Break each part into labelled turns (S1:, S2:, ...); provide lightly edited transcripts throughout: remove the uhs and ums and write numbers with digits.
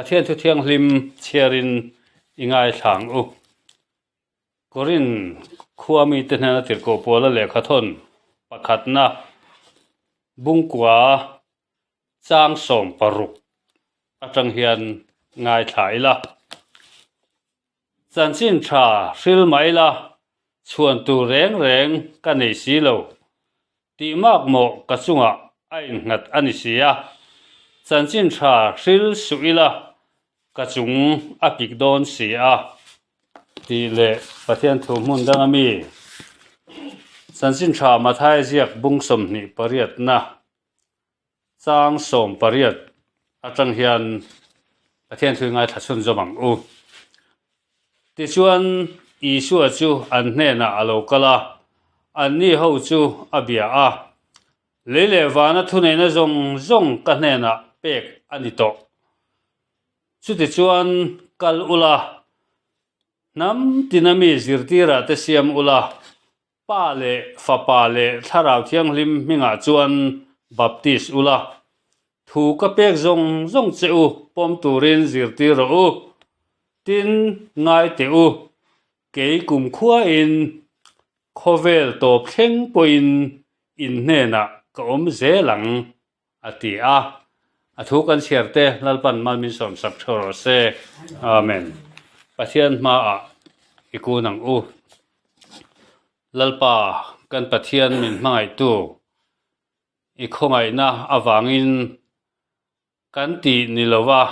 S1: Pathian thu thianghlim chhiarin i ngaithla ang u. Korin khua mite hnena tirhkoh Paula lehkhathawn pakhatna bungkua chang 16 atang hian ngaithla ila. Chanchin tha hril mai la, chhuan tur reng reng ka nei si lo. Tih mak mawh ka chungah a innghat a ni si a, chanchin tha hril suh ila ka chung a pik dawn si a, tih leh Pathian thu hmun dang a mi chanchin tha Mathai ziak bung 28na Chang 18 atang hian Pathian thu ngaithla chhunzawm ang u. Tichuan, Isua chu an hnenah a lo kal a, anni ho chu a bia a, Lei leh vana thuneihna zawng zawng ka hnenah pek a ni tawh. Chutichuan, kal ula, hnam tina mi zirtirah te siam ula, Pa leh Fapa leh Thlarau Thianghlim hmingah chuan baptis ula, thu ka pek zawng zawng che u pawm turin zirtir rawh u. Tin, ngai teh u, kei kumkhuain khawvel tawp thleng pawhin in hnenah ka awm zel ang, a ti a. A thu kan chhiar te Lalpan mal min sawmsak theuh rawh se. Amen. Pathian hmaah i kun ang u. Lalpa kan Pathian min hmangaihtu i khawngaihna avangin kan tih ni lova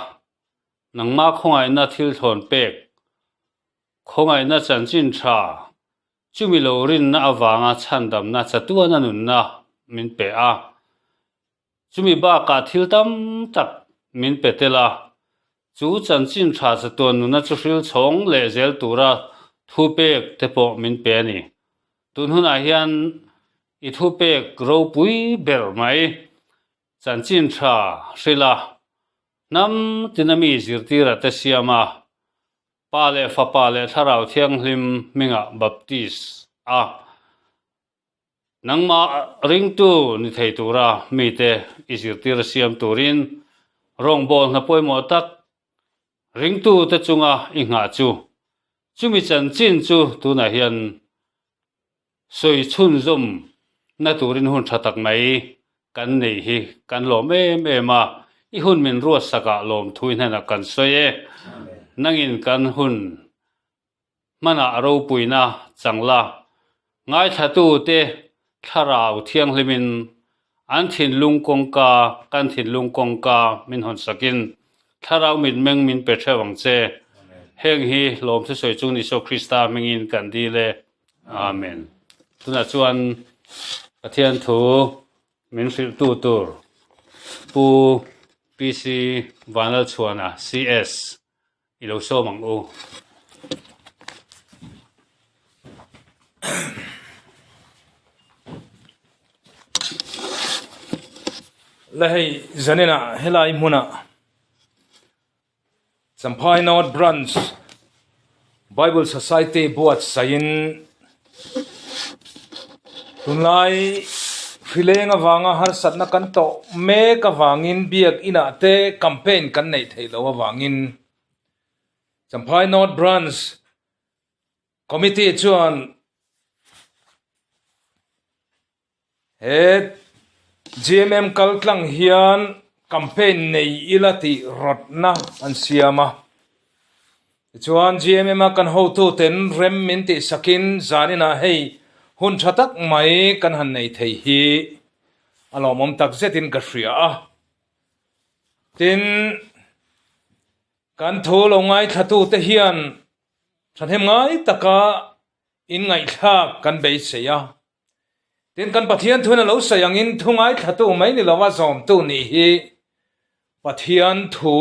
S1: nangma khawngaihna thil thlawn pek khawngaihna chanchin tha Chumi lo rinna avanga chhandamna chatuana nunna min pe a, chumi bakah thil tam tak min pe tel a, chu chanchin tha chatuan nunna chu hril chhawng leh zel tura thupek te pawh min pe a ni. Tun hunah hian i thupek ropui ber mai chanchin tha hrila hnam tina mi zirtira te siam a, Pa leh Fapa leh Thlarau Thianghlim hmingah baptis a, nangmah ringtu ni thei tura mite i zirtir siam turin rawngbâwl hna pawimawh tak ringtute chunga i nghah chu chumi chanchin chu tunah hian Sawi chhunzawm na turin hun tha tak mai kan neih hi kan lawm em em a, i hun min ruatsak ah lawmthui hnenah kan sawi e. Nangin kan hun hmanah ropuina changla ngaithlatu te thlarau thianghlimin an thinlung kawngka kan thinlung kawngka min hawnsakin thlarau mitmeng min pe theuh ang che. Heng hi lawmthu sawi chung Isua Krista hmingin kan dil e. Amen. Tunah chuan Pathian thu min hrilhtu tur Pu PC Vanlalchhuana CS i lo sawm ang u.
S2: La hei zaninah helai hmunah Champhai North Branch Bible Society buatsaihin tunlai hrileng avanga harsatna kan tawh mek avangin biak inah te campaign kan neih theih loh avangin Champhai North Branch Committee chuan He GMM kal tlang hian campaign nei ila tih rawtna an siam a. Tichuan GMM a kan hotu ten rem min tih sakin zaninah hei hun tha tak mai kan han nei thei hi a lawmawm tak zetin ka hria a. Tin, kan thu lo ngaithlatu te hian thahnem ngai taka inngaihthlak kan beisei a. Tin, kan Pathian thuin a lo sawi angin thu ngaithlatu mai ni lova zawmtu nih hi Pathian thu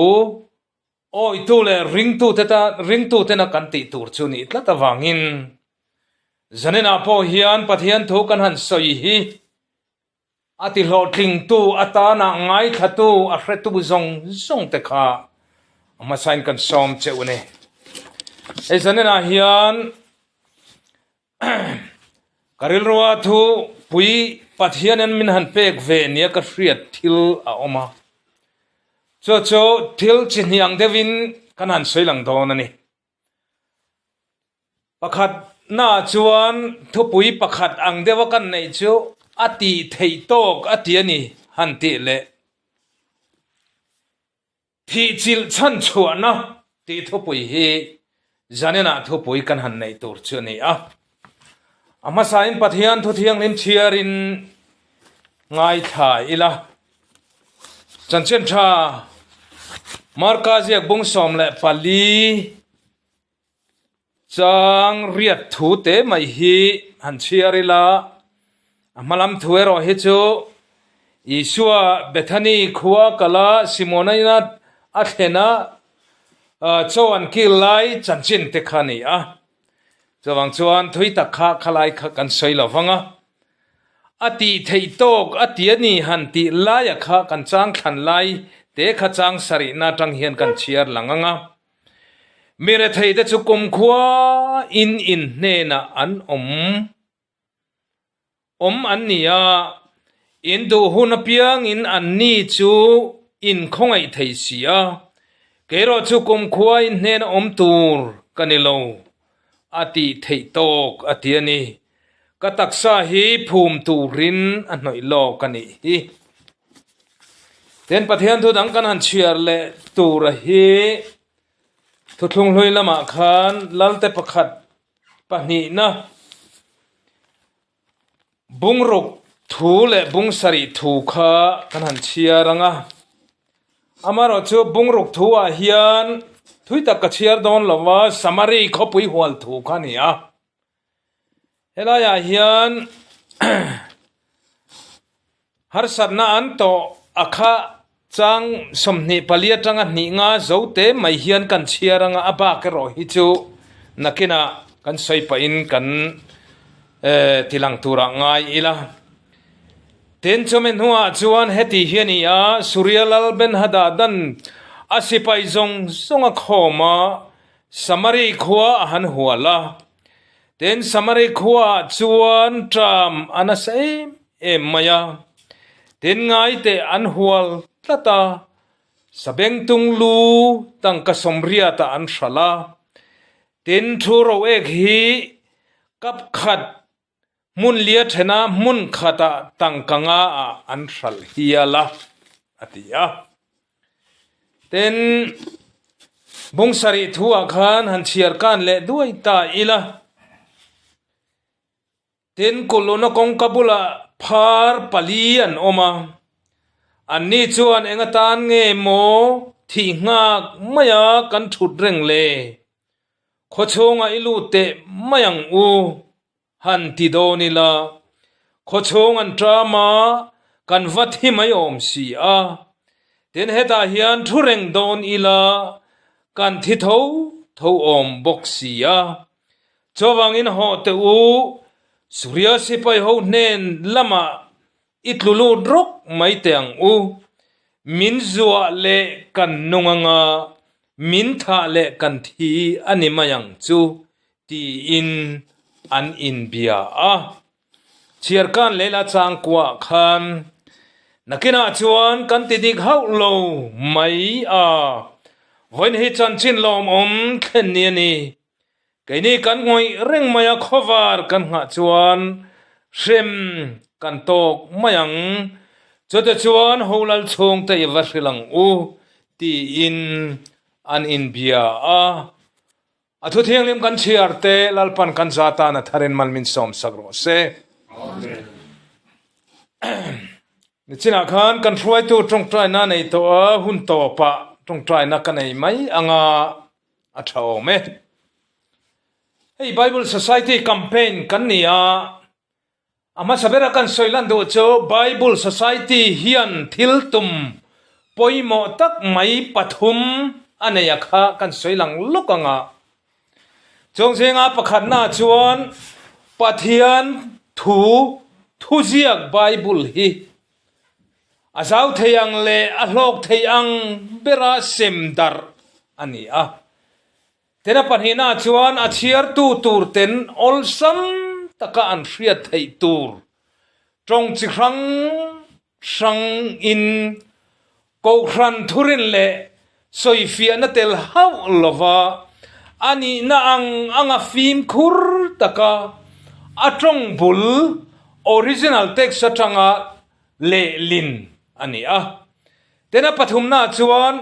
S2: awitu leh ringtute ta ringtutena kan tih tur chu nih tlat avangin zaninah pawh hian Pathian thu kan han sawi hi a ti hlawhtlingtu atana ngaithlatu a hretu zawng zawng te kha a hmasain kan sawm cheu a ni. Hei zaninah hian Ka rilrua thu pui Pathianin min han pek ve nia ka hriat thil a awm a. Chu chu thil chi hnih ang deuhin kan han sawi lang dawn a ni. Pakhat naah chuan thupui pakhat ang deuha kan neih chu a tih theih tawk a ti a ni han tih leh. Thihchilh chhan chhuahna tih thupui hi zaninah thupui kan han neih tur chu a ni a. A hmasain Pathian thu thianghlim chhiarin ngaithla ila. Chanchin tha Marka ziak bung 14 Chang riat thu te mai hi han chhiar ila, a hma lam thu erawh hi chu Isua Bethany khua kala Simona ina a thlen a, chaw an kil lai chanchin te kha a ni a. Chuvang chuan thui tak kha khalai kha kan sawi lo vang a, a tih theih tawk a ti a ni han tih laia kha kan chang thlan lai te kha chang sarihna atang hian kan chhiar lang ang a. Mi retheite chu kumkhua in in hnenah an awm awm an ni a, in duh hun apiangin anni chu in khawngaih thei si a, keirawh chu kumkhua in hnena awm tur ka ni lo, a tih theih tawk a ti a ni. Ka taksa hi phum turin a hnawih lawk a nih hi. Tin, Pathian thu dang kan han chhiar leh tura hi thuthlung hlui lamah khan Lalte pakhat pahnihna bungruk thu leh bung sarih thu kha kan han chhiar ang a. Amaherawh chu bungruk thu ah hian thui tak ka chhiar dawn lo va, Samari khawpui hual thu kha a ni a. Helaiah hian harsatna an tawh a kha chang 24 atanga hnih nga zo te mai hian kan chhiar anga a bak erawh hi chu nakinah kan sawi pahin kan tilang turah ngai ila. Tin, chumi hnuah chuan heti hi a ni a, Suria lal Ben-Hadad-an a sipai zawng zawng a khawm a, Samari khua a han hual a. Tin, Samari khuaah chuan ṭam a nasa em em mai a. Tin, ngaite an hual tlat a, sabengtung lu tangka 80ah an hralh a. Tin, thu ro ek hi kap khat hmun lia ṭhena hmun khatah tangka ngaah an hralh hial a, a ti a. Tin, bung sarih thuah khan han chhiar kan leh duai ta ila. Tin, kuluna kawngka bulah phar pali an awm a. Anni chuan eng atan nge maw thih nghak maia kan thut reng le? Khawchhungah i lut teh mai ang u. Han ti dawn ila, khawchhung an ṭam a, kan va thi mai awm si a. Tin, hetah hian thu reng dawn ila, kan thi tho tho awm bawk si a. Chuvangin hawh teh u, Suria sipai ho hnen lamah i tlu lut rawk mai teh ang u. Min zuah leh kan nung anga, min thah leh kan thi a ni mai ang chu. Tiin an inbia a. Chhiarkan Leila changkuah khan nakinah chuan kan ti dik hauh lo mai a, vawiin hi chanchin lawmawm thlen ni a ni. Keini kan ngawih reng mai a khawvar kan nghah chuan hrem kan tawk mai ang. Chute chuan Holal chhungte i va hrilh ang u tiin an inbia a. A thu thianghlim kan chhiar te Lalpan kan za tan a tharin mal min sawm sak rawh se. Amen. Nichinah khan kan hruaitu tawngtaina nei tawh a hun tawpah tawngtaina ka nei mai anga a tha awm e. Hei Bible Society campaign kan ni a, A hmasa bera kan sawi lan duh chu Bible Society hian thil tum pawimawh tak mai pathum a nei a kha kan sawi lang lawk ang a. Chung zinga pakhatna chuan Pathian thu thuziak Bible hi a zau thei ang leh a hlawk thei ang bera sem darh a ni a. Tin a pahnihna chuan a chhiartu tur ten awlsam taka an hriat theih tur tawng chi hrang hrang in Kohhran thurin leh sawifiahna tel hauh lova a nihna ang anga fimkhur taka a tawng bul, original text, atanga lehlin a ni a. Tin a pathumnaah chuan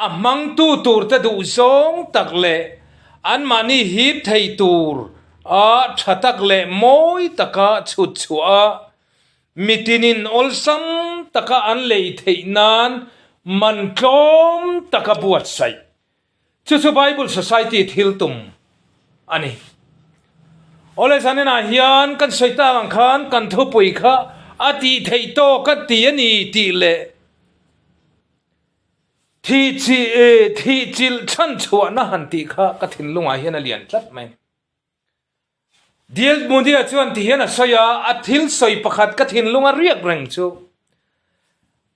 S2: a hmangtu turte duhzawng tak leh anmahni hip thei tur a tha tak leh mawi taka chhut chhuah a, mitinin awlsam taka an lei theih nan man tlawm taka buatsaih. Chu chu Bible Society thil tum a ni. Awle zaninah hian kan sawi tak ang khan kan thupui kha a tih theih tawk a ti a ni tih leh thih chi thih chilh chhan chhuahna han tih kha ka thinlungah hian a lian tlat mai. DL Moody-a chuan ti hian a sawi a, a thil sawi pakhat ka thinlung a riak reng chu.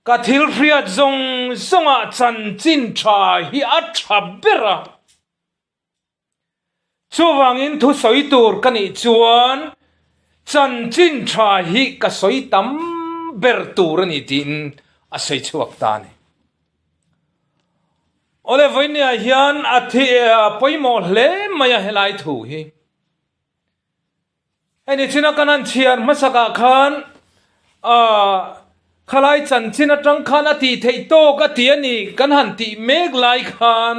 S2: Ka thil hriat zawng zawngah chanchin tha hi a tha ber a. Chuvangin thu sawi tur ka nih chuan chanchin tha hi ka sawi tam ber tur a ni tiin a sawi chhuak ta a ni. Awle vawinia hian a thi a pawimawh hle mai a helai thu hi. Hei ni china kan han chhiar hmasakah khan ah khalai chanchin atang khan a tih theih tawk a ti a ni kan han tih mek lai khan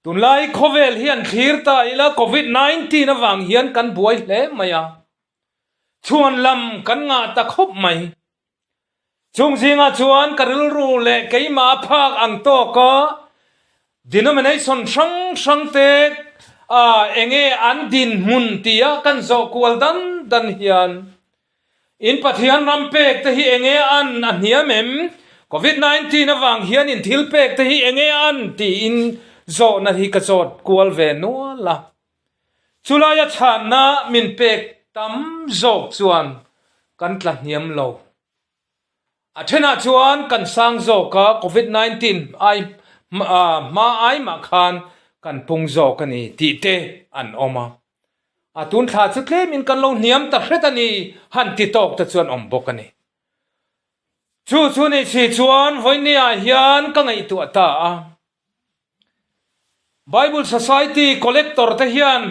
S2: tunlai khawvel hi an thlir ta ila covid 19 avang hian kan buai hle mai a chhuan lam kan ngah ta khawp mai. Chung zingah chuan ka rilru leh keimah a phak ang tawka denomination hrang hrangte enge an dinhmun tia kan zawh kual dan dan hian in Pathian ram pek te hi enge an a hniam em? Covid 19 avang hian in thil pek te hi enge an tiin zawhna hi ka zawt kual ve nual a. Chulaia chhanna min pek tam zawk chuan kan tla hniam lo. A thenah chuan kan sang zawk a, Covid 19 ai hma ai mah khan kan pung zawk a ni tih te an awm a. A tun thla chu tlemin kan lo hniam ta hret a ni han ti tawk te chuan awm bawk a ni. Chu chu ni si chuan vawinia hian ka ngaihtuah ta a. Bible Society Collector te hian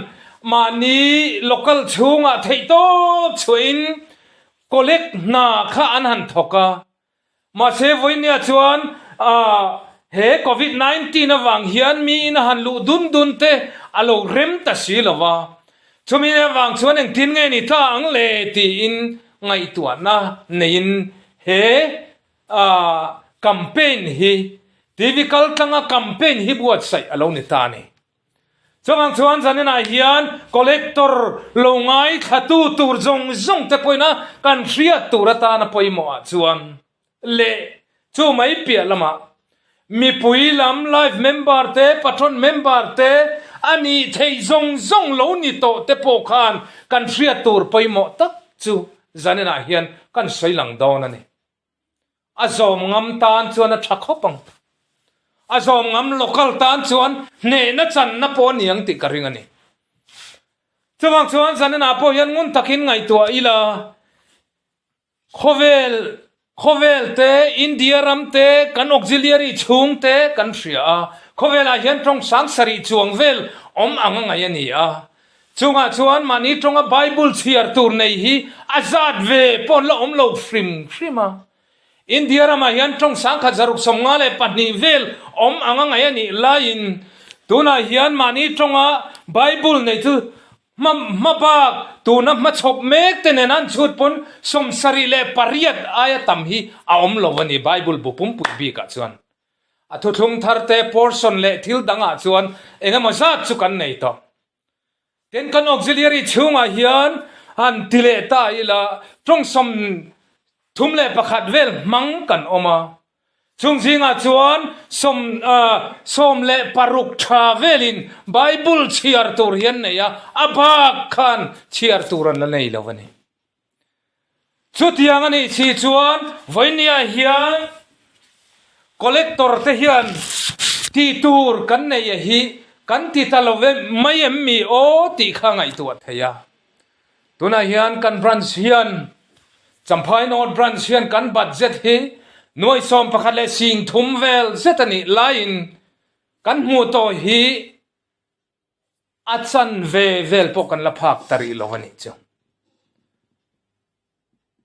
S2: mahni local chhungah theihtawp chhuahin collect hna kha an han thawk a. Mahse vawinia chuan he Covid 19 avang hian miin a han luh dun dun te a lo rem ta si lo va. Chumi avang chuan engtin nge ni ta ang le tiin ngaihtuahna neiin he A campaign hi TV kal tlanga campaign hi buatsaih a lo ni ta a ni. Chuvang chuan zaninah hian collector lo ngaithlatu tur zawng zawng te pawhin a kan hriat tur atana pawimawhah chuan leh chu mai piah lamah mipui lam life member te patron member te a nih theih zawng zawng lo ni tawh te pawh khan kan hriat tur pawimawh tak chu zaninah hian kan sawi lang dawn a ni. A zawm ngam tan chuan a tha khawp ang. A zawm ngam local tan chuan hnehna channa pawh a ni ang tih ka ring a ni. Chuvang chuan zaninah pawh hian ngun takin ngaihtuah ila, khawvel khawvel te, India ram te, kan auxiliary chhung te kan hria a, khawvelah hian tawng 7000 chuang vel awm ang a ngaih a ni a. Chungah chuan mahni tawnga Bible chhiar tur nei hi a zat ve pawh an la awm lo hrim hrim a. India ramah hian tawng 1652 vel awm anga ngaih a nih laiin tunah hian mahni tawnga Bible nei chu hma hma bak tuna hmachhawp mek te nen an chhut pawn 78 aia tam hi a awm lo a ni Bible bu pumpui bikah chuan. A thuthlung tharte portion leh thil dangah chuan engemaw zat chu kan nei tawh. Tin, kan auxiliary chhungah hian han ti leh ta ila tawng 31 vel hmang kan awm a. Chung zingah chuan sawm 16 tha velin Bible chhiar tur hi an nei a, a bak khan chhiar tur an la nei lo a ni. Chutiang a nih si chuan vawinia hian collector te hian tih tur kan nei a hi kan ti ta lo ve mai em mi aw tih kha ngaihtuah thei a. Tunah hian kan branch hian Champhai North Branch hian kan budget hi. Nuai 11 leh 30 vel zet a nih laiin kan hmuh tawh hi a chanve vel pawh kan la phak ta rih lo a nih chu.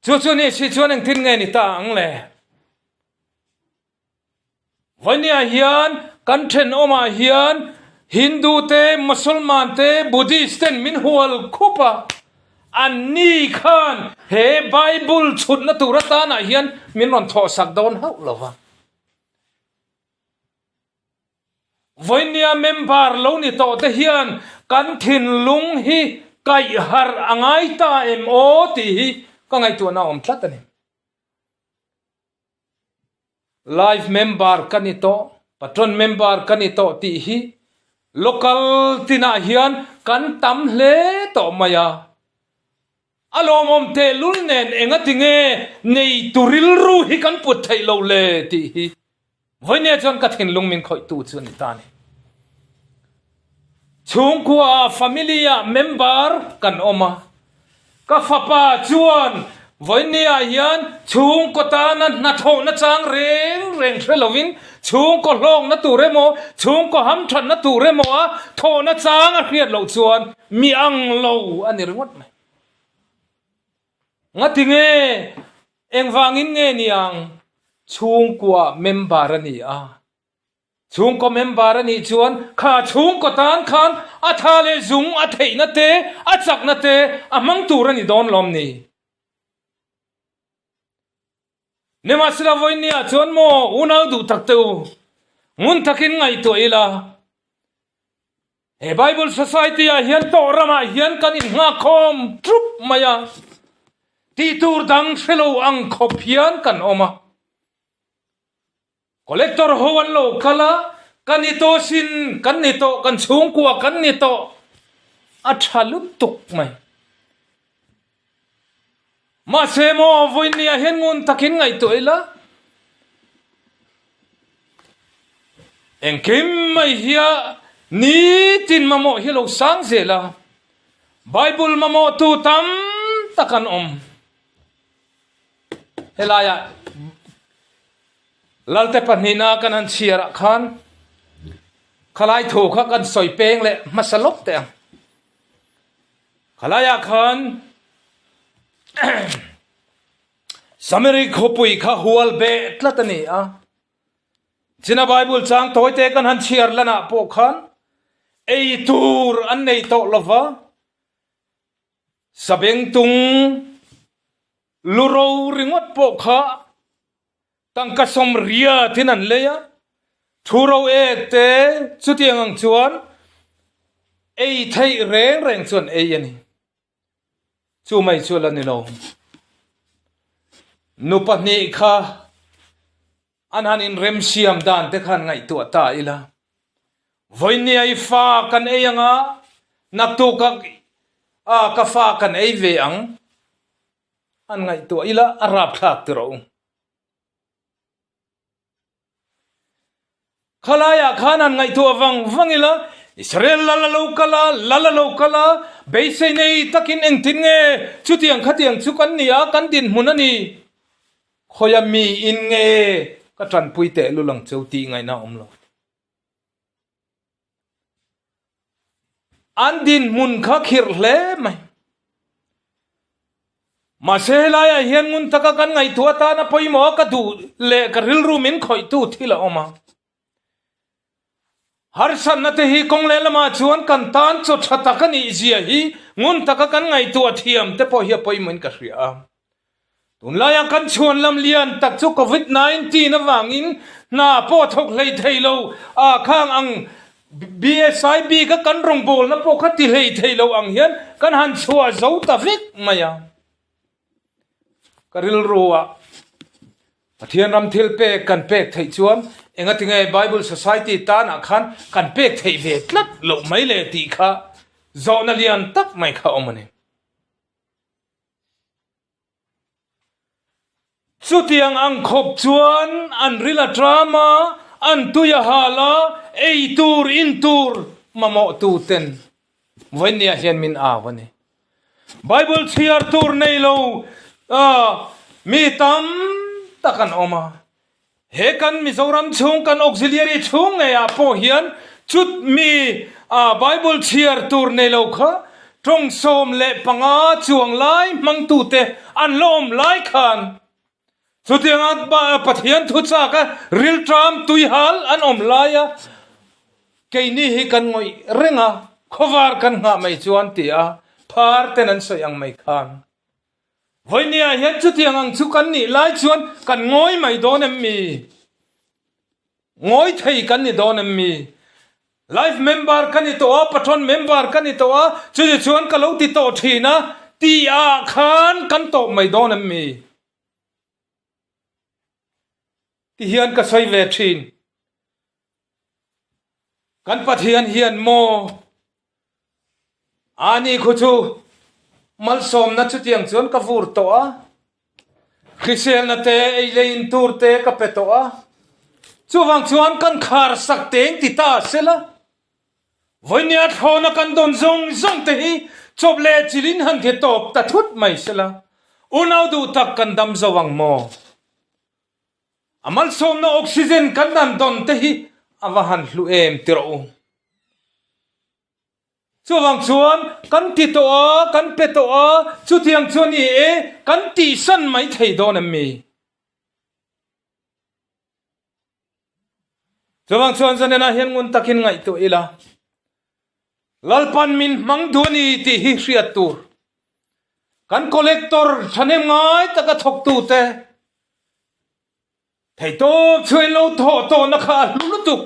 S2: Chu chu ni si chuan engtin nge ni ta ang le? Vawiniah hian kan thenawmah hian Hindu te, Musalman te, Buddhist ten min hual khup a, anni khan he Bible chhutna tur atanah hian min rawn thawhsak dawn hauh lo va. Vawinia member lo ni tawh te hian kan thinlung hi kaih harh a ngai ta em aw tih hi ka ngaihtuahna a awm tlat a ni. Life member ka ni tawh, patron member ka ni tawh tih hi local tinah hian kan tam hle tawh mai a. A lawmawm tehlul nen engati nge neitu rilru hi kan put theih lo le tih hi vawinia chuan ka thinlung min khawihtu chu a ni ta a ni. Chhungkua family ah member kan awm a, ka fapa chuan vawinia hian chhungkaw tana hnathawhna chang reng reng hre lovin chhungkaw hlawkna tur emaw chhungkaw hamthatna tur emaw a thawhna chang a hriat loh chuan mi ang lo a ni ringawt mai. Ngati nge engvangin nge niang chhungkua member a ni a? Chhungkaw member a nih chuan kha chhungkaw tan khan a tha leh zung a theihna te, a chakna te a hmang tur a ni dawn lawm ni? Nimahsela vawinia chuan maw unau duh tak te u, ngun takin ngaihtuah ila, he Bible Society ah hian tawh ramah hian kan innghakkhawm thup mai a, tih tur dang hre lo ang khawp hian kan awm a. Collector ho an lo kal a, ka ni tawh sin, kan ni tawh, kan chhungkua kan ni tawh, a tha lutuk mai. Mahse maw vawinia hian ngun takin ngaihtuah ila, engkim mai hia nitin mamawh hi lo sang zel a, Bible mamawhtu tam tak an awm. Helaiah Lalte pahnihna kan han chhiarah khan khalai thu kha kan sawi peng leh hmasa lawk teh ang. Khalaiah khan Samari khawpui kha hual beh tlat a ni a. China Bible chang tawite kan han chhiar lanah pawh khan ei tur an nei tawh lova. Sabengtung luro ringawt pawh kha tangka 80 in an lei a, thu ro ek te chutiang ang chuan ei theih reng reng chuan ei a ni. Chu mai chu la ni lo. Nu pahnih kha an han inremsiam dan te khan ngaihtuah ta ila. Vawinia i fa kan ei anga, naktuk a ka fa kan ei ve ang an ngaihtuah ila a rapthlak ti rawh u. Khalaiah khan han ngaihtuah vang vang ila, Israel lal a lo kal a, lal a lo kal a, beisei nei takin engtin nge chutiang khatiang chu kan ni a, kan dinhmun a ni. Khawia mi in nge ka tanpui tehlul ang cheu tih ngaihna a awm lo. An dinhmun kha khirh hle mai. Mahse helaiah hian ngun taka kan ngaihtuah atana pawimawh a ka duh leh ka rilru min khawihtu thil a awm a. Harsatna te hi kawng lehlamah chuan kan tan chaw tha tak a nih zia hi ngun taka kan ngaihtuah thiam te pawh hi a pawimawhin ka hria a. Tunlaia kan chhuan lam lian tak chu Covid 19 avangin hna pawh a thawk hlei thei lo a, khang ang BSI bika kan rawngbawlna pawh kha ti hlei thei lo ang hian kan han chhuah zo ta vek mai a. Ka rilru ah Pathian ram thil pek kan pek theih chuan engatinge Bible Society tanah khan kan pek theih ve tlat loh mai le tih kha zawhna lian tak mai kha awm a ni. Chutiang ang khawp chuan an ril a tram a, an tui a hal a, ei tur, in tur mamawhtu ten vawinia hian min au a ni. Bible chhiar tur nei lo mi tam tak an awm a. He kan Mizoram chhung kan auxiliary chhung ngeiah pawh hian chut mi Bible chhiar tur nei lo kha tawng 15 chuang lai hmangtute an la awm lai khan chutianga Pathian thu chaka rilṭam tuihal an awm laia keini hi kan ngawih reng a, khawvar kan nghah mai chuan tia phar ten an sawi ang mai khan. Vawinia hian chutiang ang chu kan nih lai chuan kan ngawi mai dawn em mi? Ngawi thei kan ni dawn em mi? Life member ka ni tawh a, patron member ka ni tawh a, chumi chuan ka lo ti tawh thin a, tih ah khan kan tawp mai dawn em mi? Ti hian ka sawi ve thin. Kan Pathian hian maw ani khu chu malsawmna chutiang chuan ka vur tawh a, hriselna te ei leh in tur te ka pe tawh a, chuvang chuan kan khar sak teng ti ta sela, vawinia thlawna kan dawn zawng zawng te hi chawp leh chilin han ti tawp ta thut mai sela, unau duh tak kan dam zo ang maw? A malsawmna oxygen kan dan dawn te hi a va han hlu em ti rawh u. Chuvang chuan kan ti tawh a, kan pe tawh a, chutiang chu a ni e, kan tihsan mai thei dawn em mi? Chuvang chuan zanenah hian ngun takin ngaihtuah ila, Lalpan min hmang duh a ni tih hi hriat tur. Kan collector thahnem ngai taka thawktute Theihtawp chu in lo thawh tawhna kha a hlu lutuk.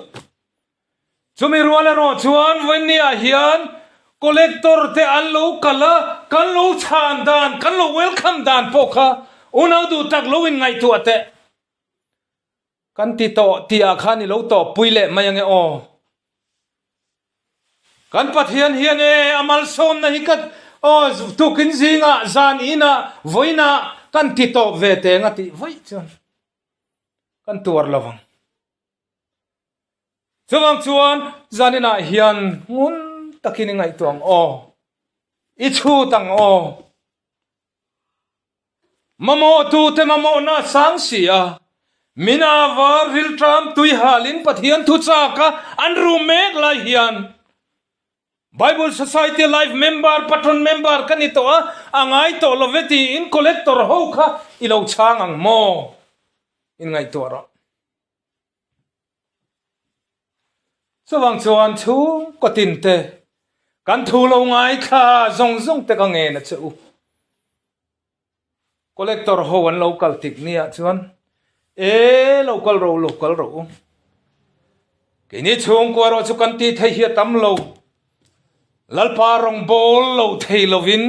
S2: Chumi rual erawh chuan vawinia hian collector te an lo kal a, kan lo chhan dan, kan lo welcome dan pawh kha unau duh tak lo in ngaihtuah teh. Kan ti tawh tih ah khan i lo tawppui leh mai ange aw. Kan Pathian hian e a malsawmna hi ka aw tukin zingah zan inah vawiinah kan ti tawp ve teng a tih vaih chuan kan tuar lo vang. Chuvang chuan zan inah hian ngun takin i ngaihtuah ang aw. I chhut ang aw. Mamawhtute mamawhna a sang si a, min ava rilṭam tui halin Pathian thu chaka an rum mek lai hian Bible Society Life member, Patron member ka ni tawh a, a ngai tawh lo ve tiin collector ho kha i lo chhang ang maw? Inngaihtuah rawh. Chuvang chuan chhungkaw tinte kan thu lo ngaithla zawng zawng te ka ngen a che u. Collector ho an lo kal tik nia chuan e lo kal ro lo kal ro u. Keini chhungkua erawh chu kan tih theih hi a tam lo. Lalpa rawngbâwl lo thei lovin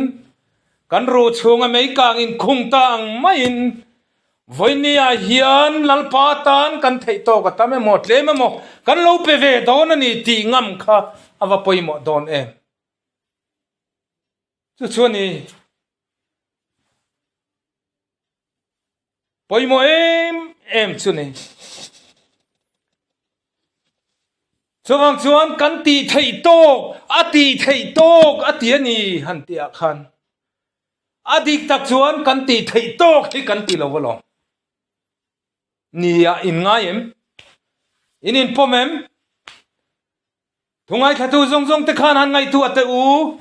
S2: kan ruh chhunga meikang inkhung ta ang maiin Vawinia hian Lalpa tan kan theih tawk a tam emaw tlem emaw kan lo pe ve dawn a ni tih ngam kha a va pawimawh dawn em? Chu chu a ni. Pawimawh em em chu ni. Chuvang chuan kan tih theih tawk a tih theih tawk a ti a ni han tih ah khan A dik tak chuan kan tih theih tawk hi kan ti lo alawm. Nia in ngai em? In inpawm em? Thu ngaithlatu zawng zawng te khan han ngaihtuah teh u.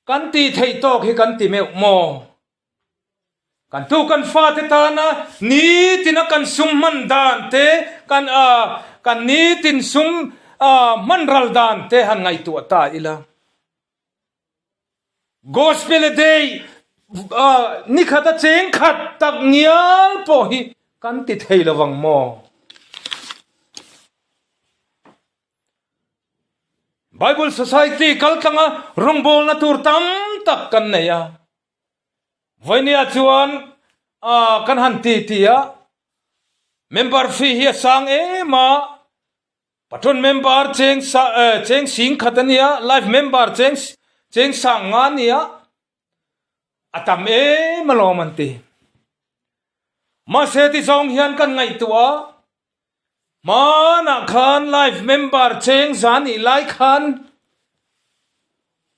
S2: Kan tih theih tawk hi kan ti meuh maw? Kan tu kan fate tana nitina kan sum hman dan te, kan kan nitin sum hman ral dan te han ngaihtuah ta ila. Gospel a day nikhat a cheng khat tak ngial pawh hi kan ti thei lo vang maw? Bible Society kal tlanga rawngbawlna tur tam tak kan nei a. Vawinia chuan kan han ti ti a, member fee hi a sang em a, Patron member cheng sa eh, cheng sing khat a nia, life member cheng cheng sang nga nia, a tam em alawm an ti. Mahse ti zawng hian kan ngaihtuah a, hmanah khan life member cheng za nih lai khan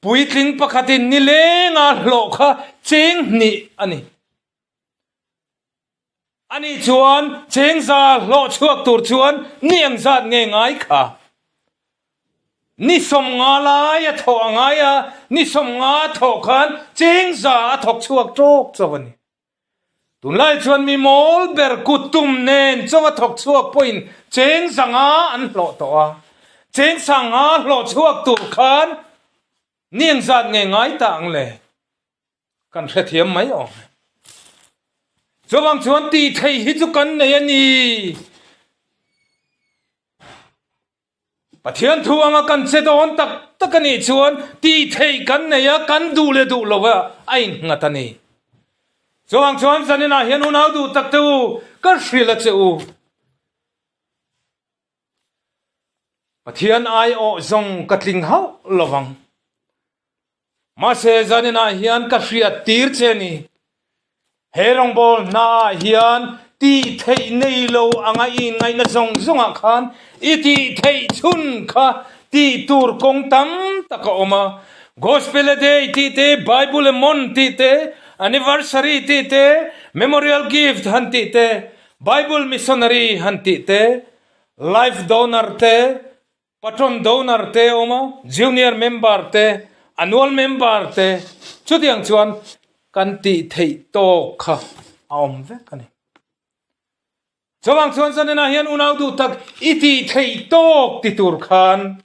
S2: puitling pakhatin nilenga hlawh kha cheng hnih a ni. Ani chuan chengza hlawh chhuak tur chuan ni engzat nge ngai kha? Ni 50 lai a thawh a ngai a, ni 50 a thawh khan chengza a thawk chhuak tawk chauh a ni. Tunlai chuan mi mawl ber kut tum nen chaw a thawk chhuak pawhin cheng zanga an hlawh tawh a, cheng sanga hlawh chhuak tur khan ni engzat nge ngai ta ang le? Kan hrethiam mai awm e. Chuvang chuan tih theih hi chu kan nei a ni. Pathian thu anga kan che dawn tak tak a nih chuan tih theih kan nei a, kan duh leh duh lo a a innghat a ni. Chuvang chuan zaninah hian unau duh tak te u, ka hrilh a che u. Pathian aiawh zawng ka tling hauh lo vang. Mahse zaninah hian ka hriat tir che a ni. He rawngbâwl hnaah hian tih theih nei lo anga i inngaihna zawng zawngah khan i tih theih chhun kha tih tur kawng tam tak a awm a. Gospel a Day tih te, Bible a Month tih te, Anniversary tih te, Memorial Gift han tih te, Bible Missionary han tih te, Life Donor te, Patron donor te a awm a, junior member te, annual member te, chutiang chuan kan tih theih tawk kha a awm vek a ni. Chuvang chuan zaninah hian unau duh tak i tih theih tawk ti tur khan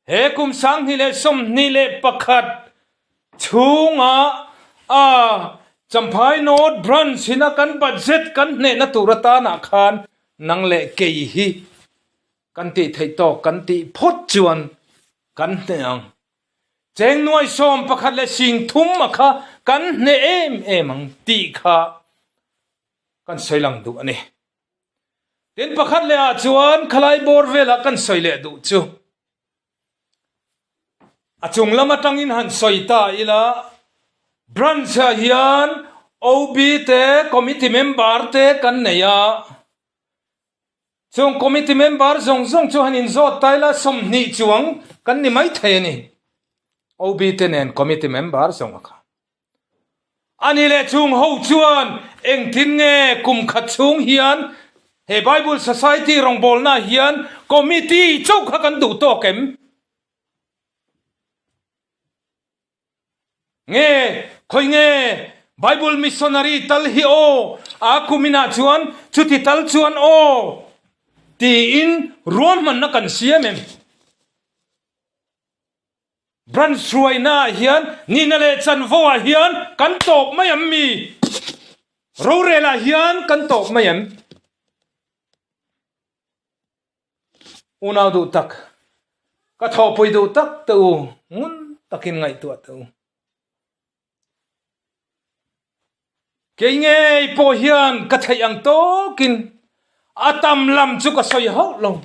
S2: he kum 2021 chhunga a Champhai North Branch ina kan budget kan hnehna tur atanah khan nang leh kei hi Kan tih theih tawk kan tih phawt chuan kan hneh ang. Cheng nuai 11 30 a kha kan hneh em em ang tih kha kan sawi lang duh a ni. Tin pakhat leh ah chuan khalai bawr velah kan sawi leh duh chu a chung lam atangin han sawi ta ila branch ah hian OB te committee member te kan nei a. Chung committee member zawng zawng chu han inzawt ta ila 20 chuang kan ni mai thei a ni. OB te nen committee member zawng a kha. Ani leh chung ho chuan engtin nge kum khat chhung hian he Bible Society rawngbawlna hian committee chauh kha kan duh tawk em? Nge, khawi nge Bible missionary tal hi aw, a kuminah chuan chuti tal chuan aw tiin ruahmanna kan siam em? Branch hruainaah hian nihna leh chanvoah hian kan tawp mai em mi? Rorelah hian kan tawp mai em? Unau duh tak, ka thawhpui duh tak te u, ngun takin ngaihtuah teh u. Kei ngei pawh hian ka theih ang tawkin a tam lam chu ka sawi hauh lo.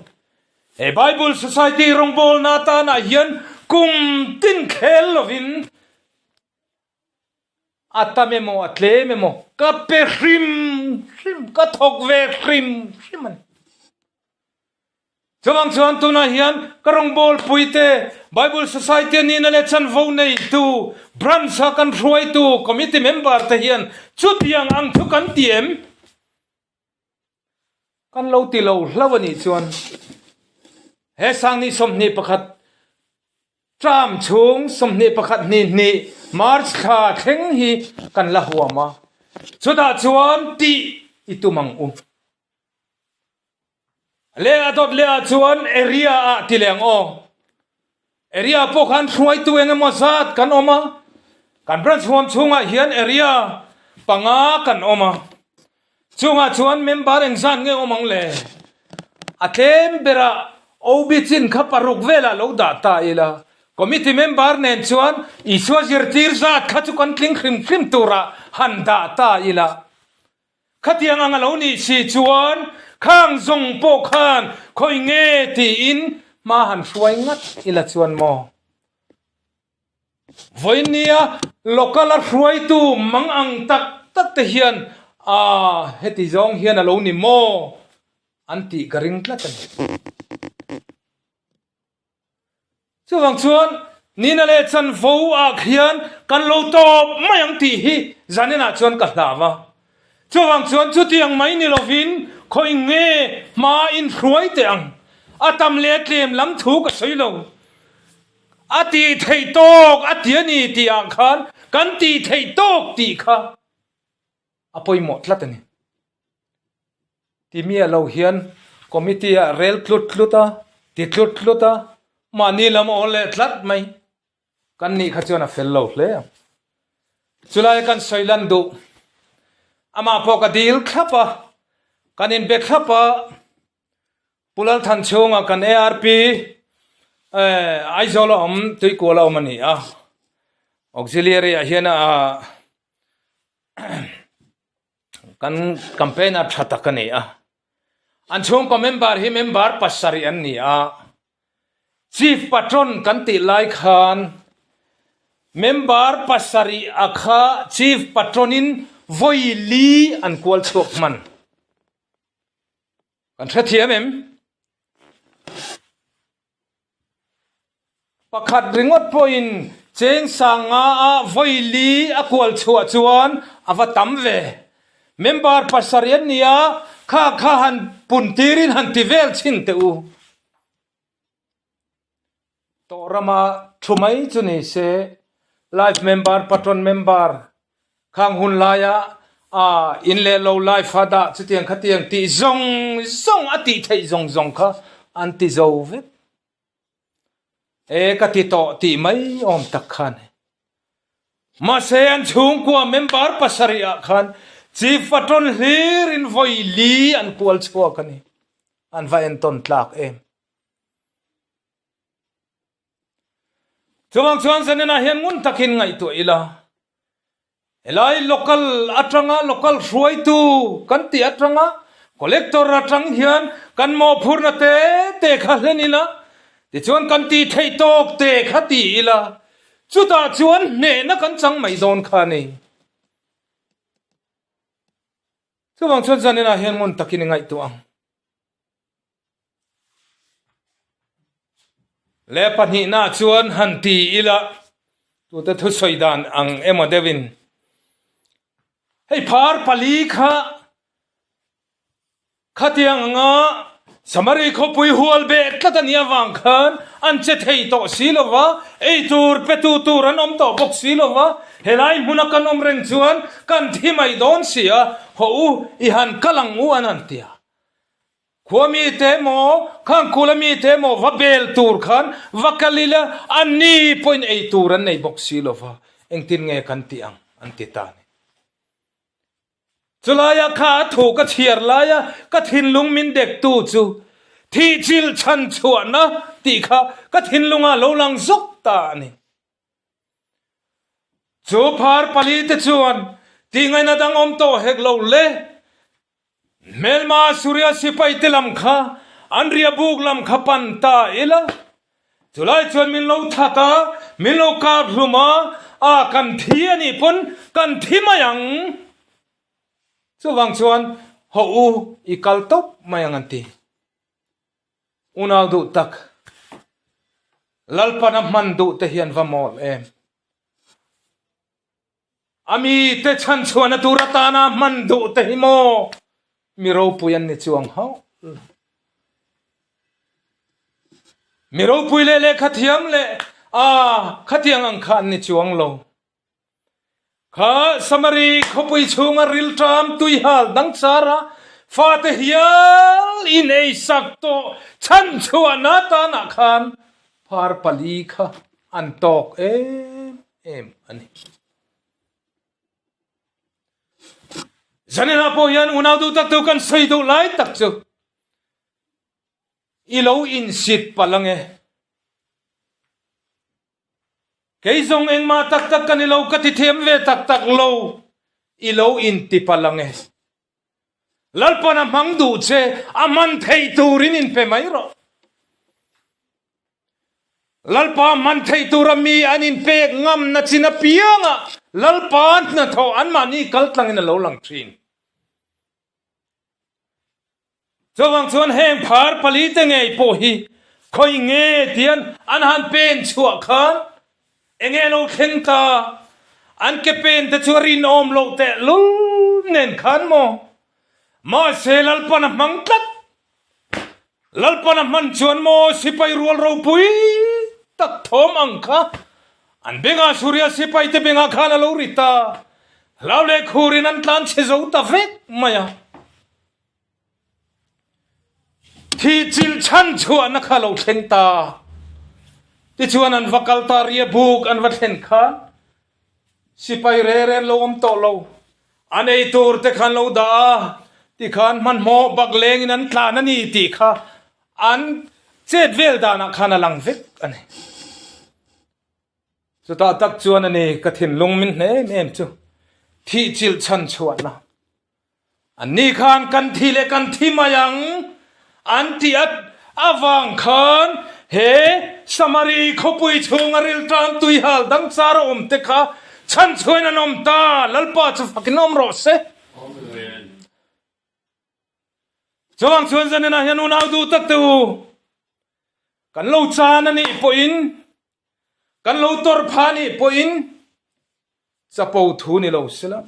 S2: He Bible Society rawngbawlna atanah hian kum tin khel lovin A tam emaw a tlem emaw ka pe hrim hrim, ka thawk ve hrim hrim a ni. Chuvang chuan tunah hian ka rawngbâwl puite, Bible Society a nihna leh chanvo neitu, Branch-a kan hruaitu, Committee member te hian chutiang ang chu kan ti em? Kan lo ti lo hlauh a nih chuan he sangni 21 term chhung 21 hnih hnih March thla thleng hi kan la huam a, chutah chuan tih i tum ang u. Leh a dawt leh ah chuan area ah ti leh ang aw. Area pawh khan hruaitu eng emaw zat kan awm a, kan branch huam chhungah hian area panga kan awm a. Chungah chuan member engzat nge awm ang le? A tlem berah OB chin kha paruk velah lo dah ta ila, committee member nen chuan Isua zirtir zat kha chu kan tling hrim hrim turah han dah ta ila. Khatiang ang a lo nih si chuan khang zawng pawh khan khawi nge tiin hma han hruai ngat ila chuan maw? Vawinia local a hruaitu mang ang tak tak te hian aah heti zawng hian a lo ni maw an tih ka ring tlat a ni. Chuvang chuan nina leh chanvo ah khian kan lo tawp mai ang tih hi zaninah chuan ka hlau a. Chuvang chuan chutiang mai ni lovin khawi nge hma in hruai teh ang? A tam leh a tlem lam thu ka sawi lo. A tih theih tawk a ti a ni tih ah khan kan tih theih tawk tih kha a pawimawh tlat a ni. Ti miah lo hian committee ah rel tlut tlut a, ti tlut tlut a, mahni lam awl leh tlat mai. Kan nih kha chuan a fel lo hle ang. Chulai kan sawi lan duh. Amah pawh ka dil thlap a, kan inbe thlap a, Pu Lalthan chhunga kan ARP Aizawl a awm, Tuikual a awm a ni a. Auxiliary ah hian a kan campaigner tha tak a ni a. An chhungkaw member hi member pasarih an ni a. Chief Patron kan tih lai khan member pasarih a kha Chief Patron in vawi li an kual chhuak hman. Kan hrethiam em? Pakhat ringawt pawhin cheng sang nga ah vawi li a kual chhuah chuan a va tam ve. Member pasarih an nia, kha kha han pun tirin han ti vel chhin teh u. Tawh rama thu mai chu ni se, life member, patron member khang hun laia ah in leh lo life a dah chutiang khatiang tih zawng zawng a tih theih zawng zawng kha an ti zo vek. E ka ti tawh tih mai awm tak kha a ni. Mahse an chhungkua member pasarih ah khan Chief Patron hlir in vawi li an kual chhuak a ni. An va entawn tlak em. Chuvang chuan zaninah hian ngun takin ngaihtuah ila, helai local atanga local hruaitu kan tih atanga collector atang hian kan mawhphurna te te kha hlen ila, tichuan kan tih theih tawk te kha ti ila, chutah chuan hnehna kan chang mai dawn kha a ni. Chuvang chuan zaninah hian ngun takin i ngaihtuah ang. Leh pahnihna chuan han ti ila tute thusawi dan ang emaw deuhin hei phar pali kha khatiang anga Samari khawpui hual beh tlat a nih avang khan an che thei tawh si lo va, ei tur pe tu tur an awm tawh bawk si lo va, helai hmuna kan awm reng chuan kan thi mai dawn si a, hawh u i han kal ang u an han ti a. Khua mite emaw, Khangkula mite emaw va bel tur khan va kal ila, anni pawhin ei tur an nei bawk si lo va, engtin nge kan tih ang? an ti ta a ni. Chulaia kha a thu ka chhiar laia ka thinlung min dektu chu thihchilh chhan chhuahna tih kha ka thinlungah lo lang zawk ta a ni. Chu phar palite chuan tihngaihna dang awm tawh hek lo le. Hmelma Suria sipaite lam kha an riabuk lam kha pan ta ila, chulai chuan min lo that a, min lo kap hlum a, a kan thi a nih pawn kan thi mai ang. Chuvang chuan hawh u i kal tawp mai ang an ti. Unau duh tak, Lalpan a hman duh te hian va mawl em. A mite chhanchhuahna tur atana hman duh te hi maw mi ropui an ni chuang hauh lo. Mi ropui leh lehkha thiam leh a khatiang ang kha an ni chuang lo. Kha Samari khawpui chhunga rilṭam tuihal dang chara fate hial in ei sak tawh chhanchhuahna tanah khan phar pali kha an tawk em em a ni. Zaninah pawh hian unau duh tak tu kan sawi duh lai tak chu i lo insit palh ange. Kei zawng engmah tak tak ka ni lo, ka ti thiam ve tak tak lo, i lo inti palh ange. Lalpan a hmang duh che, a hman theih turin inpe mai rawh. Lalpa hman theih tura mi an inpek ngamna chin apiangah Lalpa hnathawh anmahni kal tlangin a lo lang thin. Chuvang chuan heng phar palite ngei pawh hi khawi nge tian an han pen chhuah khan enge lo thleng ta? An ke pen te chu a rinawm loh tehlul nen khan maw? Mahse Lalpan a hmang tlat. Lalpan a hman chuan maw sipai rual ropui tak thawm ang kha an bengah Suria sipai te bengah khan a lo ri ta. Hlau leh khurin an tlan chhe zo ta vek mai a. Thih chilh chhan chhuahna kha lo thleng ta. Tichuan an va kal ta ria buk an va thlen khan sipai re re an lo awm tawh lo. An ei tur te kha an lo dah a, tikhan hmanhmawh bak lengin an tlan a ni tih kha an chet vel danah khan a lang vek a ni. Chutah tak chuan a ni ka thinlung min hne em em chu thih chilh chhan chhuahna. Anni khan kan thi leh kan thi mai ang an tih at avang khan he Samari khawpui chhunga riltan tuihal dang char a awm te kha chhanchhuain an awm ta, Lalpa chu fakin awm rawh se. Chuvang chuan zaninah hian unau duh tak te u, kan lo chan a nih pawhin, kan lo tawrh phah a nih pawhin, Chapo thu ni lo sila.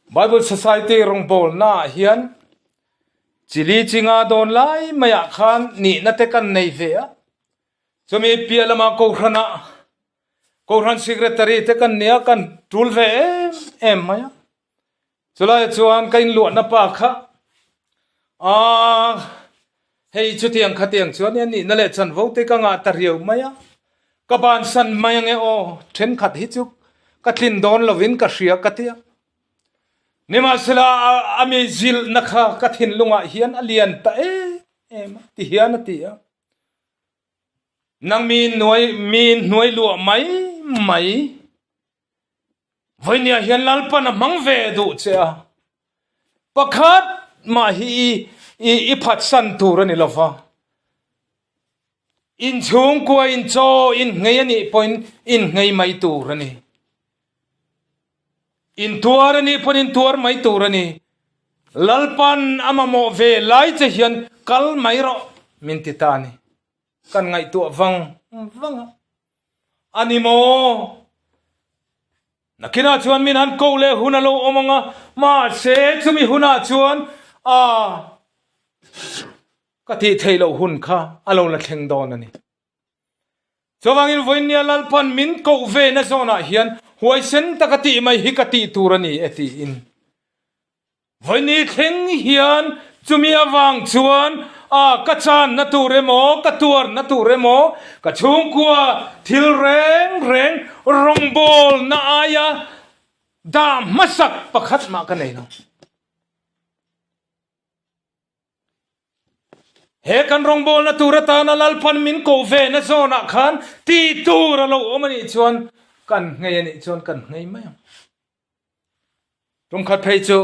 S2: Bible Society rawngbawlna ah hian chili chinga dawn lai maiah khan nihna te kan nei ve a. Chumi piah lama Kohhran ah Kohhran Secretary te kan nia kan tul ve em em mai a. Chulaiah chuan ka inluahna pa kha aaa hei chutiang khatiang chuan a nihna leh chanvo te ka ngah ta riau mai a, ka bansan mai ange aw thenkhat hi chu ka tlin dawn lovin ka hria ka ti a. Nimahsela a mi zilhna kha ka thinlungah hian a lian ta em em a ti hian a ti a. Nang mi hnuai mi hnuai luah mai mai. Vawinia hian Lalpan a hmang ve duh che a, pakhat mah hi i phatsan tur a ni lo va. Inchhungkua in chaw in nghei a nih pawhin in nghei mai tur a ni. In tuar a nih pawhin in tuar mai tur a ni. Lalpan a mamawh ve lai che hian kal mai rawh min ti ta a ni. Kan ngaihtuah vang vang a. A ni maw? Nakinah chuan min han koh leh hun a lo awm ang a, mahse chumi hunah chuan a ka tih theih loh hun kha a lo la thleng dawn a ni. Chuvangin vawinia Lalpan min koh ve na zawnah hian huaisen taka tih mai hi ka tih tur a ni e tiin. Vawiini thleng hian chumi avang chuan a ka channa tur emaw, ka tuarna tur emaw, ka chhungkua thil reng reng rawngbawlna aia dah hmasak pakhat mah ka nei lo. He kan rawngbawlna tur atana Lalpan min koh ve na zawnah khan tih tur a lo awm a nih chuan kan nghei a nih chuan kan nghei mai ang. Tumkhat phei chu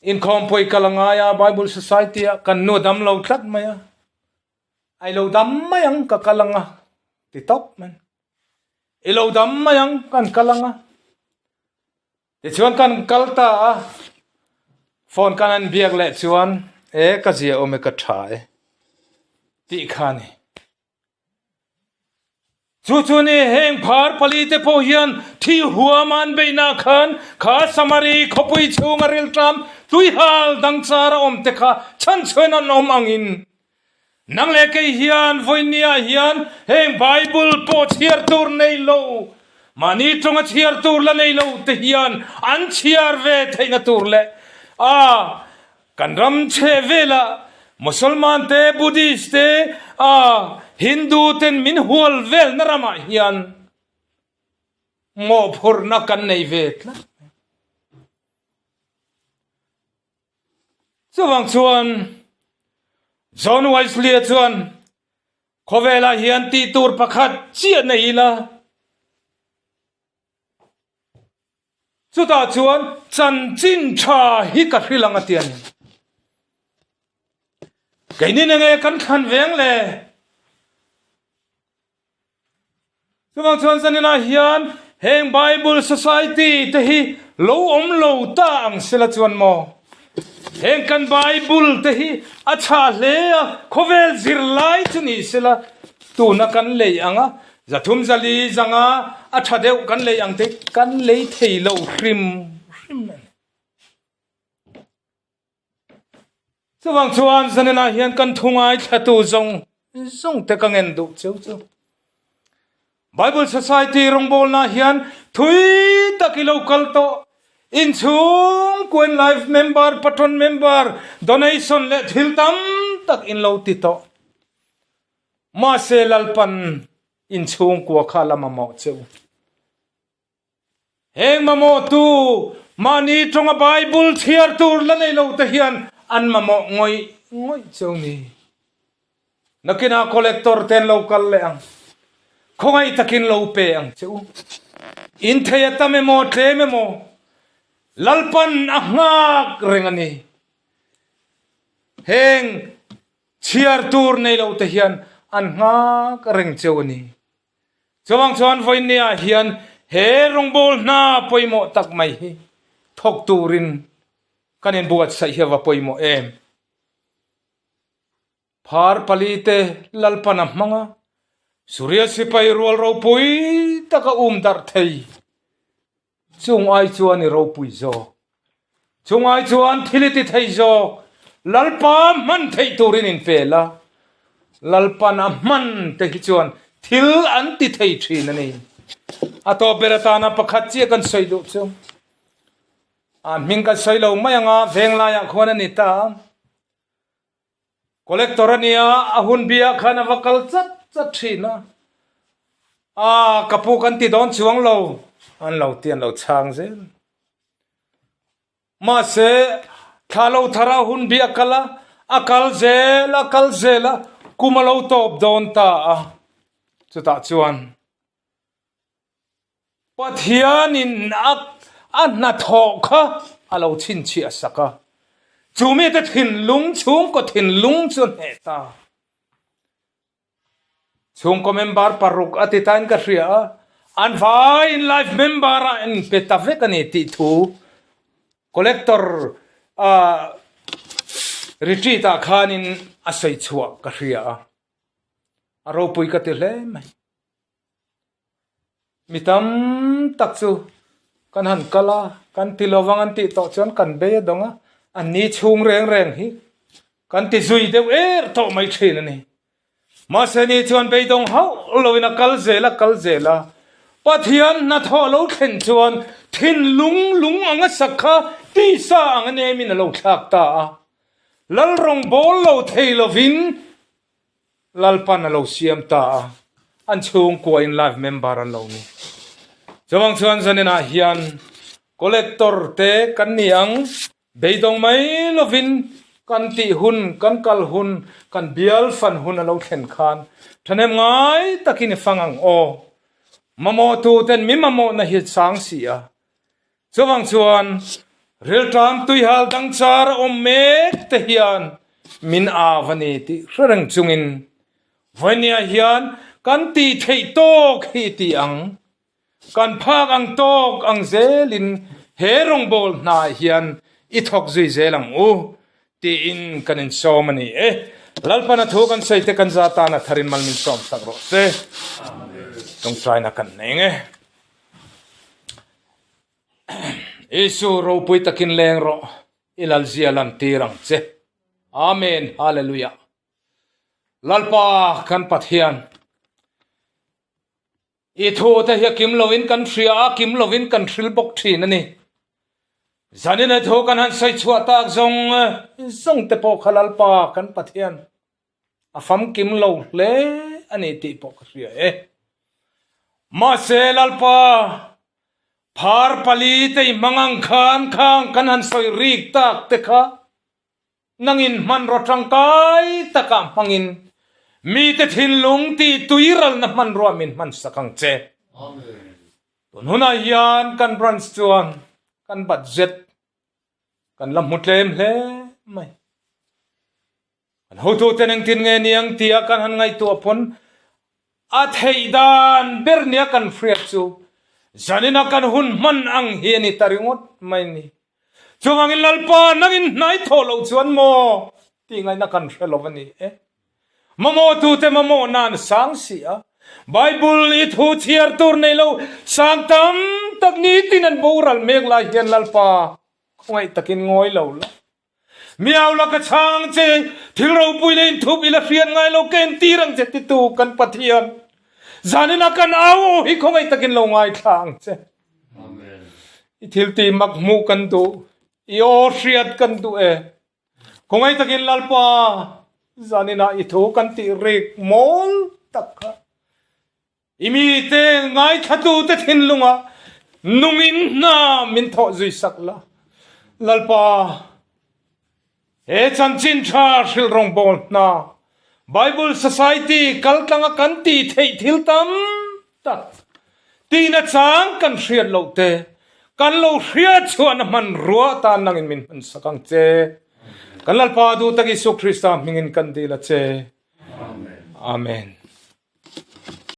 S2: inkhawmpui kal a ngai a, Bible Society ah kan nu a dam lo tlat mai a, ai lo dam mai ang ka kal ang a ti tawp mai. I lo dam mai ang kan kal ang a. Tichuan kan kal ta a, phone kan an biak leh chuan e ka zia awm e ka tha e tih kha a ni. Chu chu ni heng phar palite pawh hian thi huam an beihna khan kha Samari khawpui chhunga rilṭam tuihal dang char a awm te kha chhanchhuain an awm angin nang leh kei hian vawinia hian heng Bible pawh chhiar tur nei lo mahni tawnga chhiar tur la nei lo te hian an chhiar ve theihna tur leh a Kan ram chhe velah Mosolman te, Buddhist te, a Hindu ten min hual velna ramah hian mawhphurhna kan nei ve tlat mai. Chuvang chuan John Wesley-a chuan khawvelah hian tih tur pakhat chiah nei ila, Chutah chuan chanchin tha hi ka hrilh ang a ti a ni. Keini nenge kan thlan veng le? Chuvang chuan zaninah hian heng Bible Society te hi lo awm lo ta ang sela chuan maw? Heng kan Bible te hi a chhah hle a, khawvel zirlai chu ni sela tuna kan lei ang a. zathum zali zanga a tha deuh kan lei ang te kan lei thei lo hrim hrim a ni. Chuvang chuan zaninah hian kan thu ngaithlatu zawng zawng te ka ngen duh cheu chu. Bible Society rawngbawlna hian thui tak i lo kal tawh. Inchhung Kuan Life member, Patron member, donation leh thil tam tak in lo ti tawh. Mahse Lalpan inchhungkua kha la mamawh cheu. Heng mamawhtu mahni tawnga Bible chhiar tur la nei lo te hian an mamawh ngawih ngawih cheu ni. Nakinah collector te an lo kal leh ang. Khawngaih takin lo pe ang che u. In thei a tam emaw tlem emaw Lalpan a nghak reng a ni. Heng chhiar tur nei lo te hian an nghak reng cheu a ni. Chuvang chuan vawinia hian he rawngbâwl hna pawimawh tak mai hi thawk turin kan inbuatsaih hi a va pawimawh em? Phar palite Lalpan a hmang a, Suria sipai rual ropui taka um darh thei. Chung ai chuan i ropui zawk. Chung ai chuan thil i ti thei zawk. Lalpa hman theih turin in pel a. Lalpan a hman te hi chuan thil an ti thei thin a ni. A tawp ber atana pakhat chiah kan sawi duh chu. A hming kan sawi lo mai anga venglaiah khuan a ni ta. Collector a nia, a hun biah khan a va kal chat chat thin a. Aa, ka pu kan ti dawn chuang lo, an lo ti an lo chhang zel. Mahse, thla lo thar a hun biah kal a, a kal zel a kal zel a, kum a lo tawp dawn ta a. Chutah chuan Pathianin a a hnathawh kha a lo chhinchhiah sak a, chu mite thinlung, chhungkaw thinlung chu a hneh ta. Chhungkaw member paruk a ti tain ka hria a, an vaiin life member a inpe ta vek a ni tih thu Collector a retreat ah khanin a sawi chhuah ka hria a, a ropui ka ti hle mai. Mi tam tak chu kan han kal a, kan ti lovang an tih tawh chuan kan bei a dawng a, an ni chhung reng reng hi kan ti zui deuh er tawh mai thin a ni. Mahse ni chuan beidawng hauh loin a kal zel a kal zel a, Pathian hnathawh lo thlen chuan thinlung lung anga sak kha tisa anga nemin a lo thlak ta a, Lal rawngbawl lo thei lovin Lalpan a lo siam ta a, an chhungkua in life member an lo ni. Chuvang chuan zaninah hian collector te kan ni ang, beidawng mai lovin kan tih hun, kan kal hun, kan bial fan hun a lo thlen khan thahnem ngai takin i fang ang aw. Mamawh tu ten mi mamawhna hi sang si a. Chuvang chuan rilṭam tuihal dang char a awm mek te hian min au a ni tih hre reng chungin vawinia hian kan tih theih tawk hi i ti ang. Kan phak ang tawk ang zelin he rawngbâwl hnaah hian i thawk zui zel ang u tiin kan insawm a ni e. Lalpana thu kan sawi te kan za tana tharin mal min sawm sak rawh se. Tawngtaina kan nei nge. Isu ropui takin leng rawh, i lalzia lan tir ang che. Amen Hallelujah. Lalpa kan Pathian, i thu te hi a kim lovin kan hria a, kim lovin kan hril bawk thin a ni. Zanin a thu kan han sawi chhuah tak zawng zawng te pawh kha Lalpa kan Pathian a famkim lo hle a ni tih pawh ka hria e. Mahse Lalpa, phar pali te i hmang ang khan khang kan han sawi rik tak te kha nangin hmanraw tangkai takah hmangin mite thinlung tih tuiralna hmanrua min hmansak ang che. Tun hunah hian kan branch chuan kan budget kan la hmu tlem hle mai. Kan hotuten engtin nge niang tia kan han ngaihtuah pawn a theih dan ber nia kan hriat chu zanina kan hun hman ang hi a ni ta ringawt mai ni. Chuvangin Lalpa nangin hnai thawh loh chuan maw tih ngaihna kan hre lo a ni e. Mamawhtute mamawh nan sang si a. Bible i thu chhiar tur nei lo sang tam tak nitin an boral mek lai hian Lalpa khawngaih takin ngawi lo la. Miau la ka chhang ang che, thil ropui leh inthup i la hriat ngai lo ka entir ang che titu kan Pathian. Zaninah kan au aw hi khawngaih takin lo ngaithla ang che. I thil tih mak hmuh kan duh, i aw hriat kan duh e. Khawngaih takin Lalpa, zaninah i thu kan tih rik mawl tak kha. I mite ngaithlatute thinlungah nungin hna min thawh zui sak la. Lalpa, he chanchin tha hrilh rawngbâwl hna, Bible Society kaltlanga kan tih theih thil tam tak tihna chang kan hriat loh te, kan lo hriat chhuahna hmanrua atan nangin min hman sak ang che. Kan Lalpa duh tak Isua Krista hmingin kan dil a che. Amen.